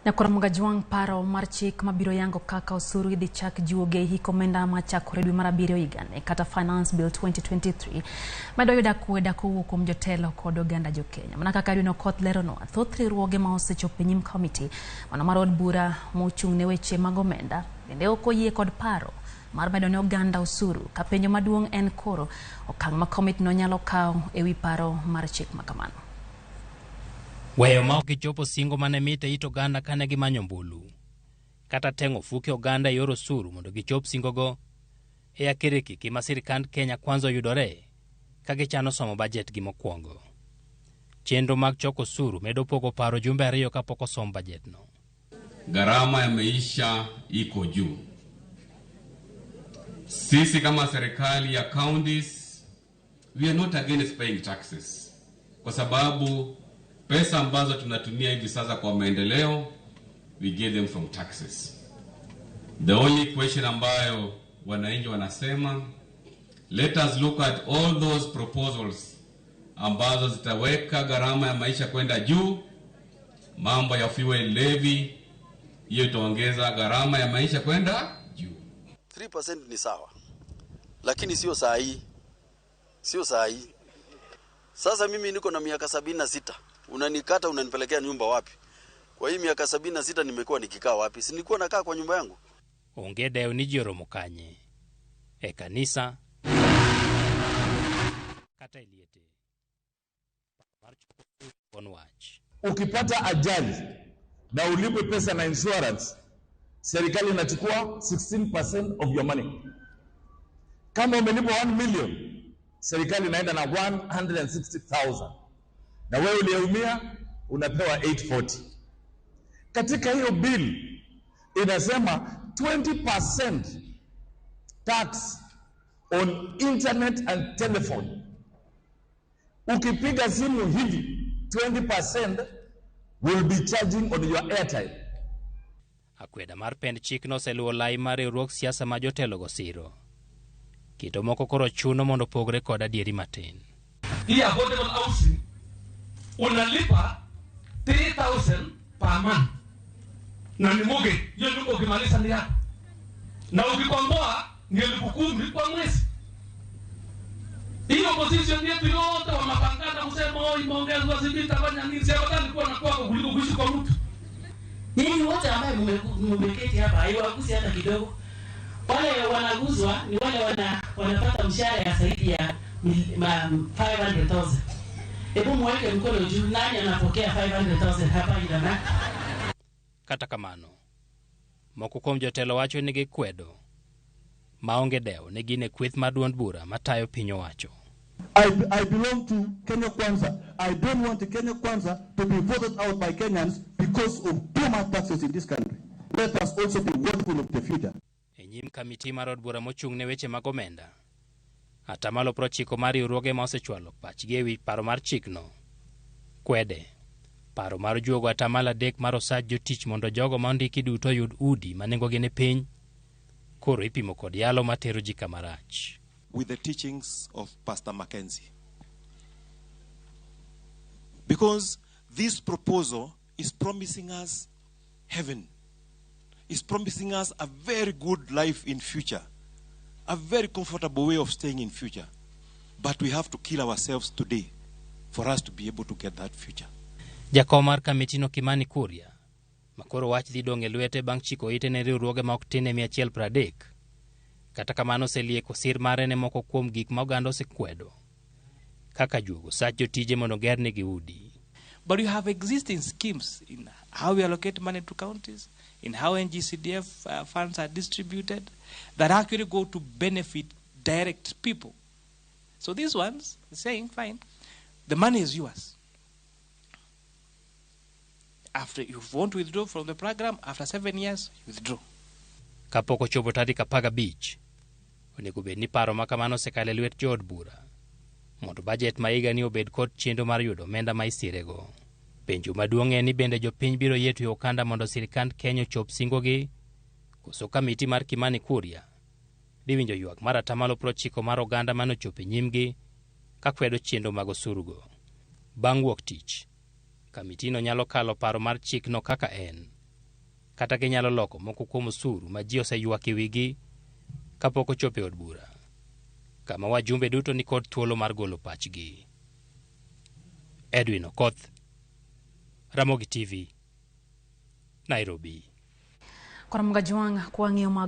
Nyakwar Jwang' paro mar chik mabiro yango kaka osuru idhi chak juoge hik omenda machakore dwe mar abiriyo higani kata Finance Bill 2023 medo yudo akweda kowuok kuom jotelo kod oganda jokenya. Mana kaka Edwin Okoth leronwa, thoth riwruoge ma osechopo e nyim komiti mano mar od bura mochung' ne weche mag omenda bende ok oyie kod paro mar medo ne oganda osuru ka penjo maduong' en koro okang' ma komitino nyalo kawo ewi paro mar chik ma kamano. Weyo ma ok gichopo singo mane mit e it oganda kane gimanyo ombulu, kata teng'o ofuke oganda e yor osuru mondo gichop singogo e akirikiki ma sirkand Kenya Kwanza oyudore ka gichano somo bajet gi mokwongo. Chenro mag choko osuru medo pogo paro jumbe 2 kapok osom bajetno. Gharama ya maisha iko juu. Sisi kama serikali ya counties, we are not against paying taxes, kwa sababu pesa ambazo tunatumia hivi sasa kwa maendeleo, we get them from taxes. The only question ambayo wananchi wanasema, let us look at all those proposals ambazo zitaweka gharama ya maisha kwenda juu. Mambo ya fuel levy, hiyo itaongeza gharama ya maisha kwenda juu. 3% ni sawa, lakini sio saa hii, sio saa hii. Sasa mimi niko na miaka 76, unanikata unanipelekea nyumba wapi? Kwa hii miaka 76 nimekuwa nikikaa wapi? Si nilikuwa nakaa kwa nyumba yangu? Onge dewo ni ji oromo kanye, e kanisa kata e liete. Mar choko on wach. Ukipata ajali na ulipwe pesa na insurance, serikali inachukua 16% of your money. Kama umelipwa 1 million, serikali inaenda na 160,000. Na wewe uliyeumia unapewa 840. Katika hiyo bill inasema 20% tax on internet and telephone. Ukipiga simu hivi 20% will be charging on your airtime. Akweda mar pend chikno oseluwo lai mar riwruog siasa ma jotelogo siro. Kito moko koro chuno mondo opogre kod adieri matin. Hii affordable housing unalipa 3000 per month na ni mortgage. Hiyo nyumba ukimaliza ni yako, na ukikomboa ni 10,000 kwa mwezi. Hiyo position yetu yote wamapangana kusema oh, imeongezwa sijui itafanya nini. Si afadhali kuwa na kwako kuliko kuishi kwa mtu. Nyinyi wote ambaye mmeketi hapa haiwagusi hata kidogo. Wale wanaguzwa ni wale wanapata mshahara ya zaidi ya 500,000. Hebu muweke mkono juu, nani anapokea 500,000 hapa Idana? Kata kamano, moko kuom jotelo wacho ni gikwedo maonge dewo ni gin e kweth mar duond bura matayo piny owacho. I belong to Kenya Kwanza. I don't want Kenya Kwanza to be voted out by Kenyans because of too much taxes in this country. Let us also be watchful of the future. E nyim kamiti mar od bura mochung' ne weche mag omenda, atamalo 90 mar riwruoge ma osechwalo pachgi ewi paro mar chikno kwede paro mar juogo atamalo 3 mar osach jotich mondo jogo ma ondiki duto oyud udi ma nengogi ni piny, koro ipimo kod yalo matero ji kama rach. With the teachings of Pastor Mackenzie. Because this proposal is promising us heaven. Is promising us a very good life in future. A very comfortable way of staying in future. But we have to kill ourselves today for us to be able to get that future. Jakom mar kamitino Kimani Kuria, makoro wach dhi dong' e lwete bang' chiko ite ne riwruoge ma ok tin e 130. Kata kamano oselieko sir mare ne moko kuom gik ma oganda osekwedo, kaka juogo sach jotije mondo gernegi udi. But you have existing schemes in how we allocate money to counties, in how NGCDF funds are distributed, that actually go to benefit direct people. So these ones are saying, fine, the money is yours. After you want to withdraw from the program, after 7 years, you withdraw. Kapok ochopo tarik 15, onego bed ni paro ma kamano osekalo e lwet jood bura mondo bajet ma higani obed kod chenro mar yudo omenda ma isirego. Penjo maduong' en ni bende jopiny biro yie tweyo okanda mondo sirkand Kenya ochop singogi, koso kamiti mar Kimani Kuria dhi winjo ywak mar atamalo 90 mar oganda mane ochopo e nyimgi ka kwedo chenro mag osurugo. Bang' wuok tich, kamitino nyalo kalo paro mar chikno kaka en, kata ginyalo loko moko kuom osuru ma ji oseywak e wigi kapok ochopo e od bura, kama wajumbe duto ni kod thuolo mar golo pachgi. Edwin Okoth, Ramogi TV, Nairobi. Koramoga Jwang' kwang'iyo mag